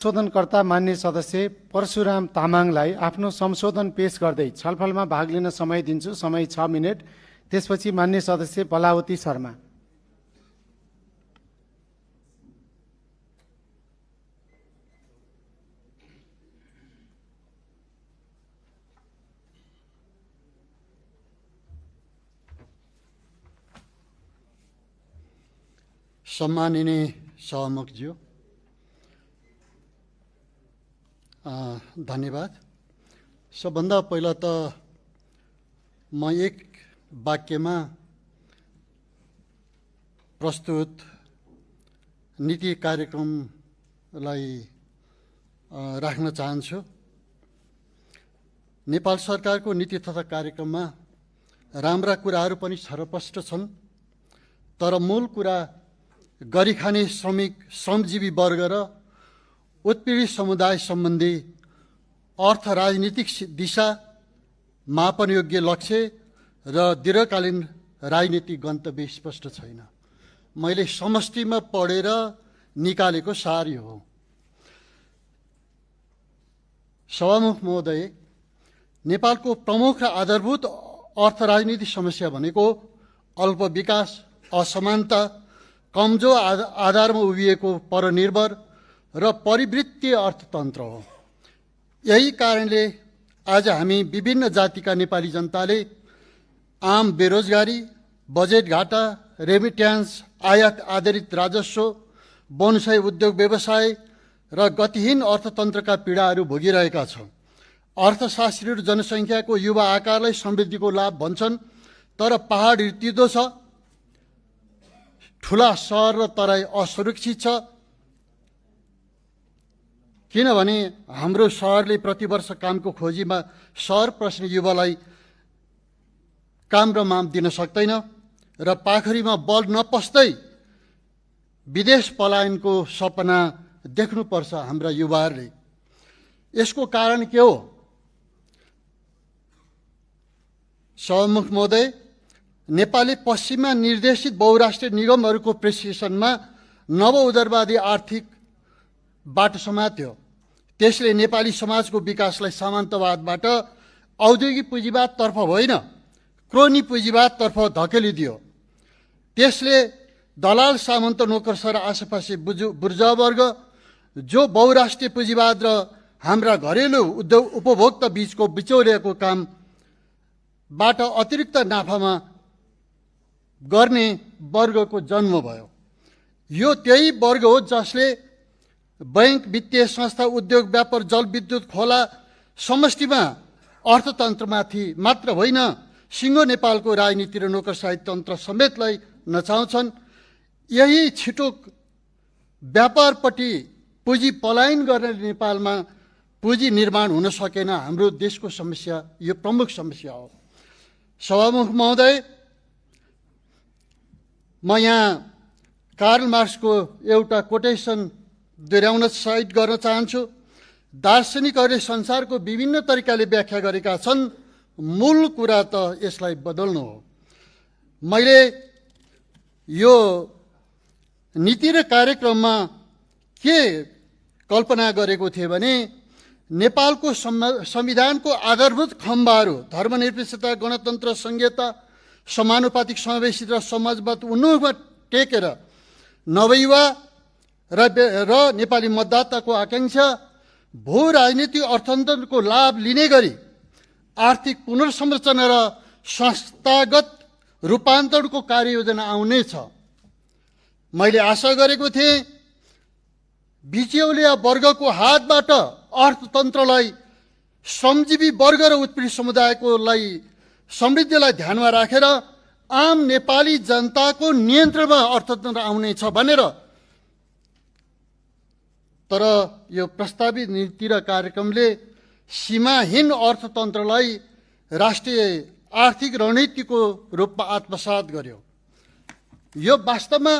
संशोधनकर्ता मान्य सदस्य परशुराम तामाङलाई आफ्नो संशोधन पेश गर्दै छलफलमा भाग लिन समय दिन्छु। समय 6 मिनेट। त्यसपछि मान्य सदस्य बलावती शर्मा। सम्माननीय सभामुखज्यू, धन्यवाद। सबभन्दा पहिला त म एक वाक्यमा प्रस्तुत नीति कार्यक्रमलाई राख्न चाहन्छु। नेपाल सरकारको नीति तथा कार्यक्रममा राम्रा कुराहरू पनि छरपष्ट छन्, तर मूल कुरा गरिखाने श्रमिक, श्रमजीवी वर्ग र उत्पीडित समुदाय सम्बन्धी अर्थ राजनीतिक दिशा, मापनयोग्य लक्ष्य र दीर्घकालीन राजनीतिक गन्तव्य स्पष्ट छैन। मैले समष्टिमा पढेर निकालेको सार यो हो। सभामुख महोदय, नेपालको प्रमुख र आधारभूत अर्थ राजनीतिक समस्या भनेको अल्प विकास, असमानता, कमजोर आधारमा उभिएको परनिर्भर र परिवृत्तीय अर्थतन्त्र हो। यही कारणले आज हामी विभिन्न जातिका नेपाली जनताले आम बेरोजगारी, बजेट घाटा, रेमिट्यान्स, आयात आधारित राजस्व, बोनसाई उद्योग व्यवसाय र गतिहीन अर्थतन्त्रका पीडाहरू भोगिरहेका छौँ। अर्थशास्त्रीहरू जनसङ्ख्याको युवा आकारलाई समृद्धिको लाभ भन्छन्, तर पहाड रित्तिदो छ, ठुला सहर र तराई असुरक्षित छ। किनभने हाम्रो सहरले प्रतिवर्ष कामको खोजीमा सहर प्रश्न युवालाई काम र माम दिन सक्दैन र पाखरीमा बल नपस्दै विदेश पलायनको सपना देख्नुपर्छ हाम्रा युवाहरूले। यसको कारण के हो? सभामुख महोदय, नेपालले पश्चिममा निर्देशित बहुराष्ट्रिय निगमहरूको प्रेसिएसनमा नव उदारवादी आर्थिक बाटो समात्यो। त्यसले नेपाली समाजको विकासलाई सामन्तवादबाट औद्योगिक पुँजीवादतर्फ होइन, क्रोनी पुँजीवादतर्फ धकेलिदियो। त्यसले दलाल, सामन्त, नोकरसर, आसेपासे बुर्जावर्ग जो बहुराष्ट्रिय पुँजीवाद र हाम्रा घरेलु उपभोक्ता बीचको बिचौलियाको कामबाट अतिरिक्त नाफामा गर्ने वर्गको जन्म भयो। यो त्यही वर्ग हो जसले बैंक, वित्तीय संस्था, उद्योग, व्यापार, जलविद्युत, खोला समष्टिमा अर्थतन्त्रमाथि मात्र होइन, सिङ्गो नेपालको राजनीति र नोकरशाही तन्त्र समेतलाई नचाउँछन्। यही छिटो व्यापारपट्टि पुँजी पलायन गर्ने नेपालमा पुँजी निर्माण हुन सकेन। हाम्रो देशको समस्या यो प्रमुख समस्या हो। सभामुख महोदय, म यहाँ कार्ल मार्क्सको एउटा कोटेसन दोहोऱ्याउन साइट गर्न चाहन्छु। दार्शनिकहरूले संसारको विभिन्न तरिकाले व्याख्या गरेका छन्, मूल कुरा त यसलाई बदल्नु हो। मैले यो नीति र कार्यक्रममा के कल्पना गरेको थिएँ भने नेपालको संविधानको आधारभूत खम्बाहरू धर्मनिरपेक्षता, गणतन्त्र, संघीयता, समानुपातिक, समावेशित र समाजवाद उन्मुखमा टेकेर नवयुवा र नेपाली मतदाताको आकांक्षा भू राजनीतिक अर्थतन्त्रको लाभ लिने गरी आर्थिक पुनर्संरचना र संस्थागत रूपान्तरणको कार्ययोजना आउनेछ। मैले आशा गरेको थिएँ बिचौलिया वर्गको हातबाट अर्थतन्त्रलाई, श्रमजीवी वर्ग र उत्पीडित समुदायकोलाई समृद्धिलाई ध्यानमा राखेर आम नेपाली जनताको नियन्त्रणमा अर्थतन्त्र आउनेछ भनेर। तर यो प्रस्तावित नीति र कार्यक्रमले सीमाहीन अर्थतन्त्रलाई राष्ट्रिय आर्थिक रणनीतिको रूपमा आत्मसात गर्यो। यो वास्तवमा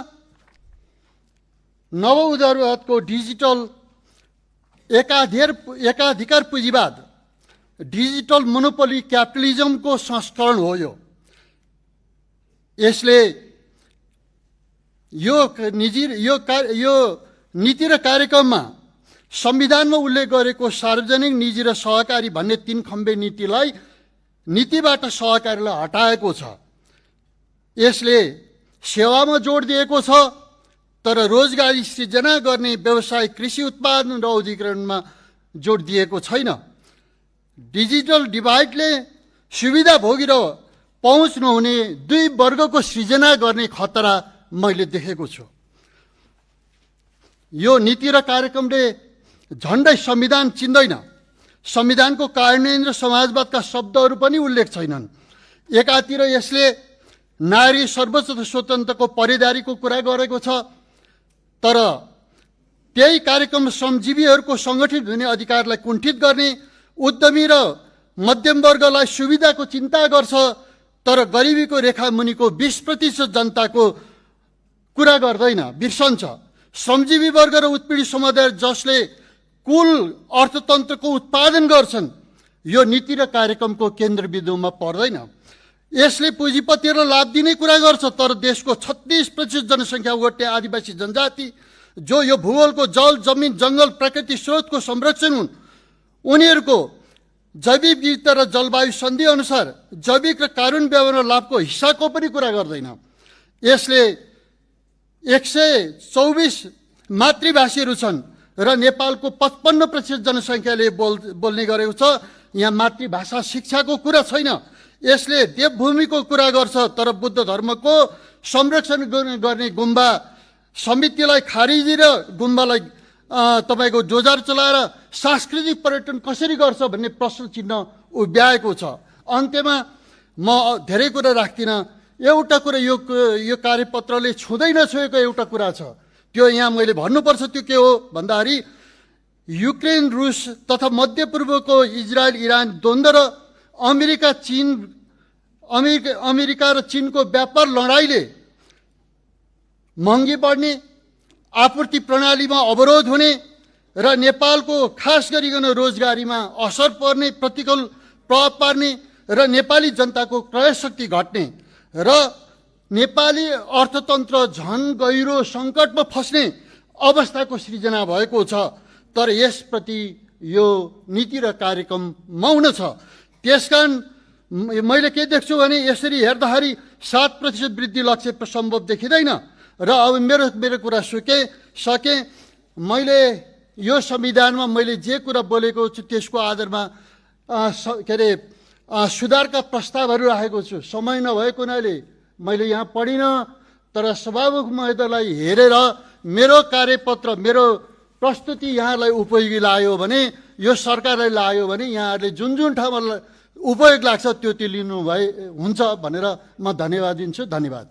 नव उदारवादको डिजिटल एकाधिकार पुँजीवाद, डिजिटल मोनोपोली क्यापिटलिजमको संस्करण हो। यसले यो नीति र कार्यक्रममा संविधानमा उल्लेख गरेको सार्वजनिक, निजी र सहकारी भन्ने 3 खम्बे नीतिबाट सहकारीलाई हटाएको छ। यसले सेवामा जोड दिएको छ, तर रोजगारी सृजना गर्ने व्यवसाय, कृषि उत्पादन र औद्योगिकरणमा जोड दिएको छैन। डिजिटल डिभाइडले सुविधा भोगी र पहुँच नहुने दुई वर्गको सृजना गर्ने खतरा मैले देखेको छु। यो नीति र कार्यक्रमले झन्डै संविधान चिन्दैन। संविधानको कार्यान्वयन र समाजवादका शब्दहरू पनि उल्लेख छैनन्। एकातिर यसले नारी सर्वोच्च स्वतन्त्रको परेदारीको कुरा गरेको छ, तर त्यही कार्यक्रम श्रमजीवीहरूको सङ्गठित हुने अधिकारलाई कुण्ठित गर्ने, उद्यमी र मध्यम वर्गलाई सुविधाको चिन्ता गर्छ, तर गरिबीको रेखा मुनिको 20% जनताको कुरा गर्दैन, बिर्सन्छ। श्रमजीवी वर्ग र उत्पीडित समुदाय जसले कुल अर्थतन्त्रको उत्पादन गर्छन्, यो नीति र कार्यक्रमको केन्द्रबिन्दुमा पर्दैन। यसले पुँजीपतिहरूलाई लाभ दिने कुरा गर्छ, तर देशको 36% जनसङ्ख्या ओगट्ने आदिवासी जनजाति, जो यो भूगोलको जल, जमिन, जङ्गल, प्राकृतिक स्रोतको संरक्षण हुन्, उनीहरूको जैविक विविधता र जलवायु सन्धि अनुसार जैविक र कानुन व्यवहार लाभको हिस्साको पनि कुरा गर्दैन। यसले 124 मातृभाषीहरू छन् र नेपालको 55% जनसङ्ख्याले बोल्ने गरेको छ। यहाँ मातृभाषा शिक्षाको कुरा छैन। यसले देवभूमिको कुरा गर्छ, तर बुद्ध धर्मको संरक्षण गर्ने गुम्बा समितिलाई खारिजी र गुम्बालाई तपाईँको जोजार चलाएर सांस्कृतिक पर्यटन कसरी गर्छ भन्ने प्रश्न चिन्ह उभ्याएको छ। अन्त्यमा म धेरै कुरा राख्दिनँ। एउटा कुरा यो कार्यपत्रले छुँदै नछुएको एउटा कुरा छ, त्यो यहाँ मैले भन्नुपर्छ। त्यो के हो भन्दाखेरि युक्रेन, रुस तथा मध्यपूर्वको इजरायल, इरान द्वन्द्व र अमेरिका र चीनको व्यापार लडाइँले महँगी बढ्ने, आपूर्ति प्रणालीमा अवरोध हुने र नेपालको खास गरिकन रोजगारीमा असर पर्ने, प्रतिकूल प्रभाव पार्ने र नेपाली जनताको क्रय शक्ति घट्ने र नेपाली अर्थतन्त्र झन गहिरो सङ्कटमा फस्ने अवस्थाको सृजना भएको छ। तर यसप्रति यो नीति र कार्यक्रम मौन छ। त्यसकारण मैले के देख्छु भने यसरी हेर्दाखेरि 7% वृद्धि लक्ष्य सम्भव देखिँदैन। र अब मेरो कुरा सके मैले यो संविधानमा मैले जे कुरा बोलेको छु त्यसको आधारमा के अरे सुधारका प्रस्तावहरू राखेको छु। समय नभएको हुनाले मैले यहाँ पढिनँ, तर सभामुख महोदयलाई हेरेर मेरो कार्यपत्र, मेरो प्रस्तुति यहाँलाई उपयोगी लाग्यो भने, यो सरकारलाई लाग्यो भने यहाँहरूले जुन जुन ठाउँमा उपयोग लाग्छ त्यो लिनु हुन्छ भनेर म धन्यवाद दिन्छु। धन्यवाद।